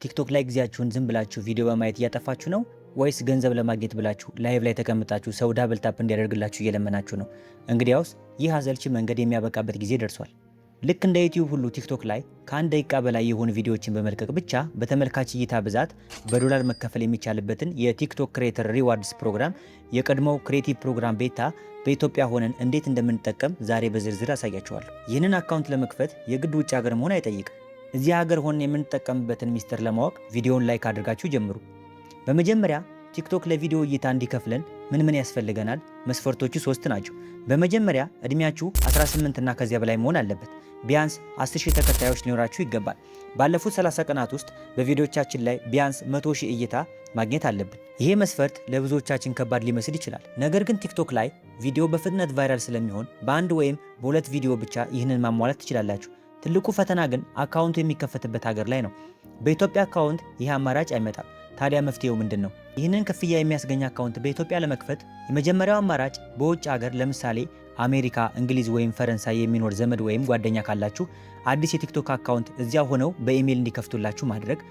ቲክቶክ ላይ ጊዜያችሁን ዝም ብላችሁ ቪዲዮ በማየት እያጠፋችሁ ነው ወይስ ገንዘብ ለማግኘት ብላችሁ live ላይ ተቀምጣችሁ ሰው double tap እንዲያደርግላችሁ እየለመናችሁ ነው? እንግዲያውስ ይህ አሰልቺ መንገድ የሚያበቃበት ጊዜ ደርሷል። ልክ እንደ ዩቲዩብ ሁሉ ቲክቶክ ላይ ከ1 ደቂቃ በላይ የሆኑ ቪዲዮዎችን በመልቀቅ ብቻ በተመልካች እይታ ብዛት በዶላር መከፈል የሚቻልበትን የቲክቶክ Creator Rewards Program፣ የቀድሞው Creative Program Beta፣ በኢትዮጵያ ሆነን እንዴት እንደምንጠቀም ዛሬ በዝርዝር አሳያችኋለሁ። ይህንን account ለመክፈት የግድ ውጭ ሀገር መሆን አይጠይቅም። እዚህ ሀገር ሆነን የምንጠቀምበትን ሚስጥር ለማወቅ ቪዲዮውን like አድርጋችሁ ጀምሩ። በመጀመሪያ ቲክቶክ ለቪዲዮ እይታ እንዲከፍለን ምን ምን ያስፈልገናል? መስፈርቶቹ ሶስት ናቸው። በመጀመሪያ እድሜያችሁ 18 እና ከዚያ በላይ መሆን አለበት። ቢያንስ 10,000 ተከታዮች ሊኖራችሁ ይገባል። ባለፉት 30 ቀናት ውስጥ በቪዲዮቻችን ላይ ቢያንስ 100 ሺህ እይታ ማግኘት አለብን። ይሄ መስፈርት ለብዙዎቻችን ከባድ ሊመስል ይችላል። ነገር ግን ቲክቶክ ላይ ቪዲዮ በፍጥነት viral ስለሚሆን በአንድ ወይም በሁለት ቪዲዮ ብቻ ይህንን ማሟላት ትችላላችሁ። ትልቁ ፈተና ግን account ኡ የሚከፈትበት ሀገር ላይ ነው። በኢትዮጵያ account ይህ አማራጭ አይመጣም። ታዲያ መፍትሄው ምንድን ነው? ይህንን ክፍያ የሚያስገኝ account በኢትዮጵያ ለመክፈት የመጀመሪያው አማራጭ በውጭ ሀገር፣ ለምሳሌ አሜሪካ፣ እንግሊዝ ወይም ፈረንሳይ የሚኖር ዘመድ ወይም ጓደኛ ካላችሁ አዲስ የቲክቶክ account እዚያ ሆነው በኢሜይል እንዲከፍቱላችሁ ማድረግ።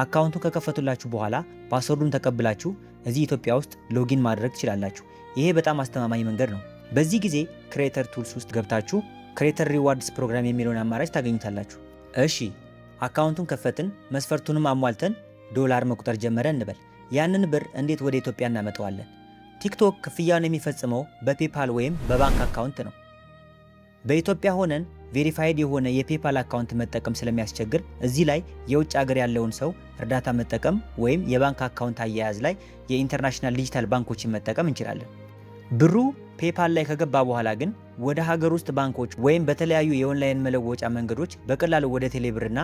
Account ኡን ከከፈቱላችሁ በኋላ password ኡን ተቀብላችሁ እዚህ ኢትዮጵያ ውስጥ login ማድረግ ትችላላችሁ። ይሄ በጣም አስተማማኝ መንገድ ነው። በዚህ ጊዜ Creator Tools ውስጥ ገብታችሁ Creator Rewards Program የሚለውን አማራጭ ታገኙታላችሁ። እሺ፣ account ኡን ከፈትን፣ መስፈርቱንም አሟልተን ዶላር መቁጠር ጀመረ እንበል። ያንን ብር እንዴት ወደ ኢትዮጵያ እናመጣዋለን? ቲክቶክ ክፍያውን የሚፈጽመው በፔፓል ወይም በባንክ account ነው። በኢትዮጵያ ሆነን verified የሆነ የፔፓል account መጠቀም ስለሚያስቸግር እዚህ ላይ የውጭ ሀገር ያለውን ሰው እርዳታ መጠቀም ወይም የባንክ account አያያዝ ላይ የ international ዲጂታል ባንኮችን መጠቀም እንችላለን። ብሩ ፔፓል ላይ ከገባ በኋላ ግን ወደ ሀገር ውስጥ ባንኮች ወይም በተለያዩ የኦንላይን መለወጫ መንገዶች በቀላሉ ወደ ቴሌብርና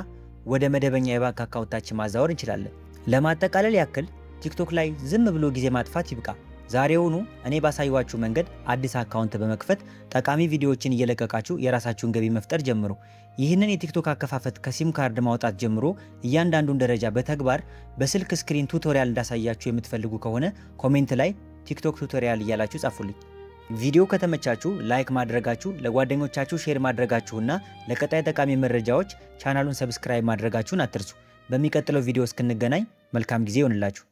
ወደ መደበኛ የባንክ account ኣችን ማዛወር እንችላለን። ለማጠቃለል ያክል ቲክቶክ ላይ ዝም ብሎ ጊዜ ማጥፋት ይብቃ። ዛሬውኑ እኔ ባሳየኋችሁ መንገድ አዲስ account በመክፈት ጠቃሚ ቪዲዮዎችን እየለቀቃችሁ የራሳችሁን ገቢ መፍጠር ጀምሩ። ይህንን የቲክቶክ አከፋፈት ከሲም ካርድ ማውጣት ጀምሮ እያንዳንዱን ደረጃ በተግባር በስልክ screen tutorial እንዳሳያችሁ የምትፈልጉ ከሆነ comment ላይ ቲክቶክ tutorial እያላችሁ ጻፉልኝ። ቪዲዮ ከተመቻችሁ like ማድረጋችሁ፣ ለጓደኞቻችሁ share ማድረጋችሁና ለቀጣይ ጠቃሚ መረጃዎች ቻናሉን subscribe ማድረጋችሁን አትርሱ። በሚቀጥለው ቪዲዮ እስክንገናኝ መልካም ጊዜ ይሆንላችሁ።